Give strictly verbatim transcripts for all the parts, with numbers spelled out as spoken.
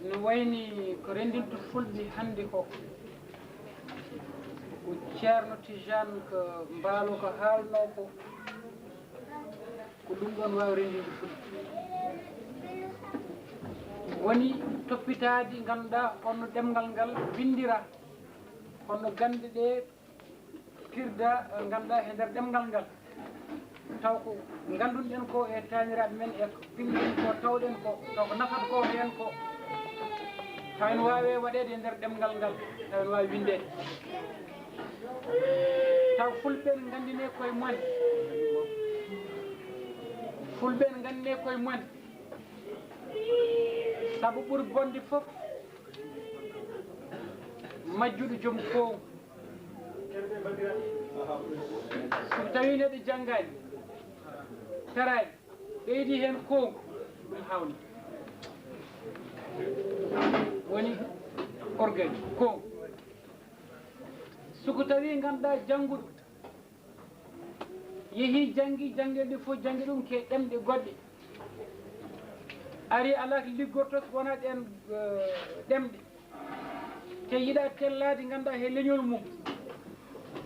No wayni ko renndintu fulɓe hannde ko, ko Ceerno Tijaan ko Mbaalo ko haalnoo ko, ko ɗum ɗoon waawi renndinde fulɓe. Woni toppitaade, ngannduɗaa, honno ɗemngal ngal winndiraa, honno gannde ɗe pirda, ngannduɗaa, e nder ɗemngal ngal. Taw ko nganndunɗen ko e taaniraaɓe men, e ko pinɗen ko, tawɗen ko, taw ko nafata ko heen ko, taw ene waawi waɗeede e nder ɗemngal ngal, taw ene waawi winndeede. Taw fulɓe ne nganndinee koye mumen, fulɓe ne nganndinee koye mumen, sabu ɓuri bonde fof, majjuɗo joom koongu. So tawii neɗɗo janngaani, taraani, ɓeydi heen koongu, ɗum haawnii. Woni orgueil, koongu. So ko tawii ngannduɗaa jannguɗo, yehii janngi, jannge ɗe fof janngi ɗum ke ɗemɗe goɗɗe. Ari alaa ko liggortoo so wonaa ɗeen, eh, ɗemɗe. Te yiɗaa tellaade, ngannduɗaa, he leñol mum.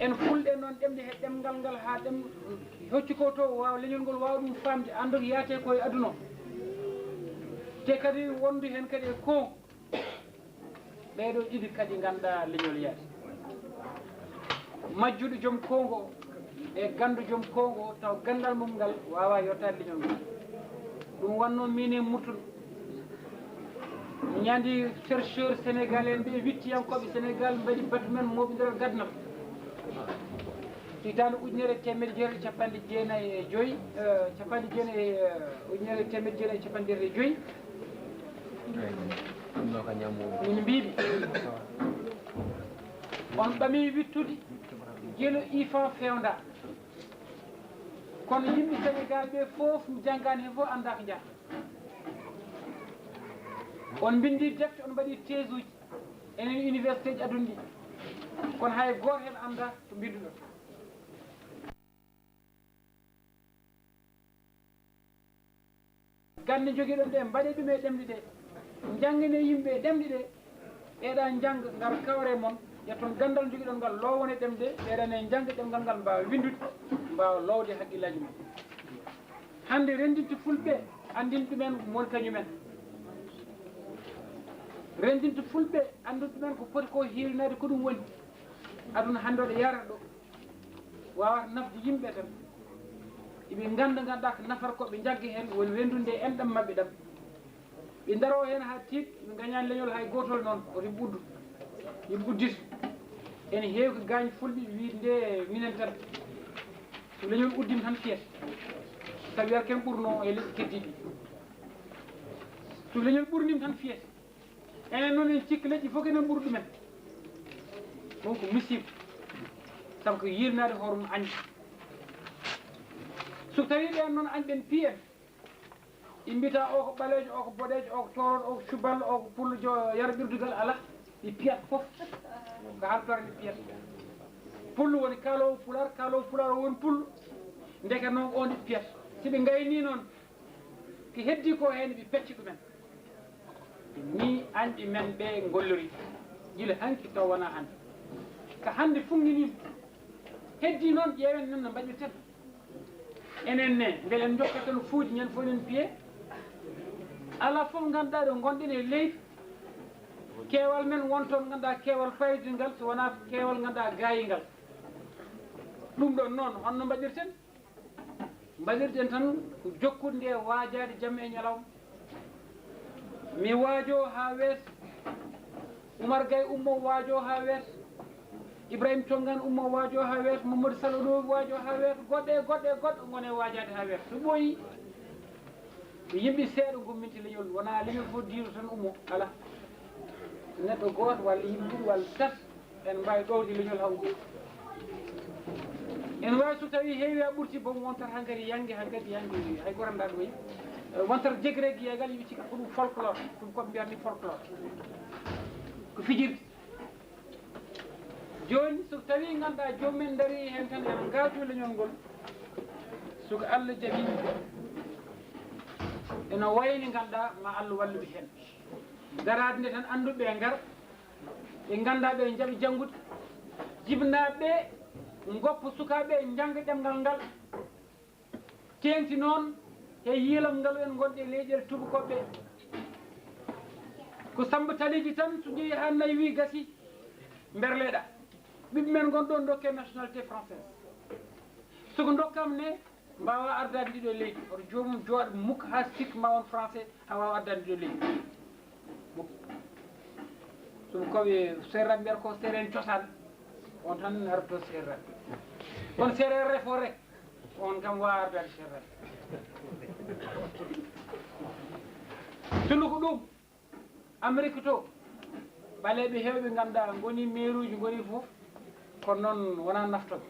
En fulɓe noon ɗemɗe he ɗemngal ngal haa ɗem hocci ko to waawa leñol ngol waawa ɗum faamde, annda ko yaate ko e aduna o. Te kadi wondu heen kadi e ko ɓeeɗo ɗiɗi kadi ngannduɗaa leñol yaade. Majjuɗo joom koongo o e ganndu joom koongo o, taw ganndal mum ngal waawaa yottaade leñol ngol. Ɗum wannoo miin e Murtuɗo. Ñande chercheur sénégalais en ɓe, wittiyankooɓe Sénégal, mbaɗi batu men mooɓindiral gadna. Hitaande ujunere e teemedde jeetati e capanɗe jeenayi e joy, eh, capanɗe jeenayi, eh, ujunere e teemedde jeenayi e capanɗe jeetati e joy. Min mbiiɓe, on ɓamii wittude, geno ifan fewnda. Kono yimɓe Sénégal ɓe fof janngaani heen fof anndaa ko njahata. On mbinndii defte, on mbaɗii thèse uji enen université ji aduna ɗi. Kono hay gooto heen anndaa ko mbinnduɗon. Gannde njogiɗon ɗe, mbaɗee ɗum e ɗemɗe ɗe. Njannginee yimɓe e ɗemɗe ɗe. Ɓeeɗa njannga, ngar kawre mon, ƴetton ganndal njogiɗon ngal, loowon e ɗemɗe, ɓeeɗa ne njannga ɗemngal ngal, mbaawa winndude, mbaawa loowde hakkillaaji mum. Hannde renndinta fulɓe, anndin ɗumen Mauritanie men. Renndinta fulɓe, anndin ɗumen ko poti ko hiirinaade, ko ɗum woni. Aduna hannde o ɗo yaarata ɗo, waawata nafde yimɓe tan. Iɓe ngannda, ngannduɗaa ko nafata ko ɓe njagga heen, woni wenndude e enɗam maɓɓe ɗam. Ɓe ndaroo heen haa tiiɗ, ɓe ngañaani leñol hay gootol noon, woto ɓe uddu. Yo ɓe uddito. Ene heewi ko gaañ fulɓe, ɓe wiide nde minen tan. So leñol uddiima tan fiyat. Sabu yar ken ɓurnoo e leƴƴi keddiiɗi. So leñol ɓurniima tan fiyat. Enen noon en cikki leƴƴi fof kenen ɓuri ɗumen. Ɗum ko musiba. Sabu ko yirnaade hoore mum añde. So tawii ɓeen noon añ ɓen piyen, ɓe mbiyata o ko ɓaleejo, o ko boɗeejo, o ko toorooɗo, o ko cuballo, o ko pullo, jo-, yara ɓirdugal alaa. Ɓe piyat fof. Ko haaltorde ɓe piyat. Pullo woni kaaloowo pulaar, kaaloowo pulaar o woni pullo. Ndeke noon on ɓe piyat. Si ɓe ngaynii noon, ko heddii ko heen ɓe pecci ɗumen. Nii añɓe men ɓe ngollori, gila hanki taw wonaa hannde. Ka hannde funnginiima. Heddii noon, ƴeewen noon no mbaɗirten. Enen ne, mbele en njokkat tan fuuji, ñande fof enen piye? Alaa fof ngannduɗaa ɗo ngonɗen e leydi. Keewal men won toon ngannduɗaa keewal faydingal, so wonaa keewal ngannduɗaa gaayingal. Ɗum ɗoon noon, honno mbaɗirten? Mbaɗirɗen tan ko jokkude nde waajaade jamma e ñalawma. Mi waajoo haa weeso. Umar Gay ummoo waajoo haa weeso. Ibrahim Tongaan ummoo waajoo haa weeso. Mamadou Salo ɗo waajoo haa weeso. Goɗɗo e goɗɗo e goɗɗo ngone waajaade haa weeso. So ɓooyi, ko yimɓe seeɗa ngumminta leñol. Wonaa leñol fof diiro tan ummoo. Alaa. Neɗɗo gooto walla yimɓe ɗiɗi walla tati. En mbaawi ɗowde leñol hawdi. En mbaawi so tawii heewi haa ɓurti, boom wontat hankadi yannge, hankadi yannge, hay gooto anndaa ɗum wayi. Eh, wontat jegreegiyagal, yimɓe cikka ko ɗum folklore, ɗum ko ɓe mbiyata ni folklore. Ko fijirde. Jooni, so tawii ngannduɗaa joomum en ndarii heen tan, en ngaajoo leñol ngol. So ko Allah jaɓi, Ene wayni ngannduɗaa ma Allah wallu ɓe heen. Daraade nde tan annduɓe ɓe ngar, ɓe ngannduɗaa ɓe njaɓi janngude, jibnaaɓe ɓe ngoppa sukaaɓe ɓe njannga ɗemngal ngal. Teeŋti noon he yiilam ngal en ngonɗe leyɗeele tuubakooɓe. Ko Sammba Taliiji tan so njehi haa nayi wi gasi mberleɗa. Ɓiɓɓe men ngon ɗoon dokke nationalité française. Soko ndokkam ne mbaawa ardaade ndiɗo leydi. Hoto joomum jooɗo mukk haa sikki ma won français haa waawa ardaade ndiɗo leydi. Mukk. Ɗum ko ɓe seereer mbiyata ko seereer cosaan. On tan arto seereer. Kono seereer refo rek. On kam waawa ardaade seereer. Tunu ko ɗum. Amérique to, ɓaleeɓe heewɓe ngannduɗaa ngoni meeruuji, ngoni fof, kono noon wonaa naftoɓe.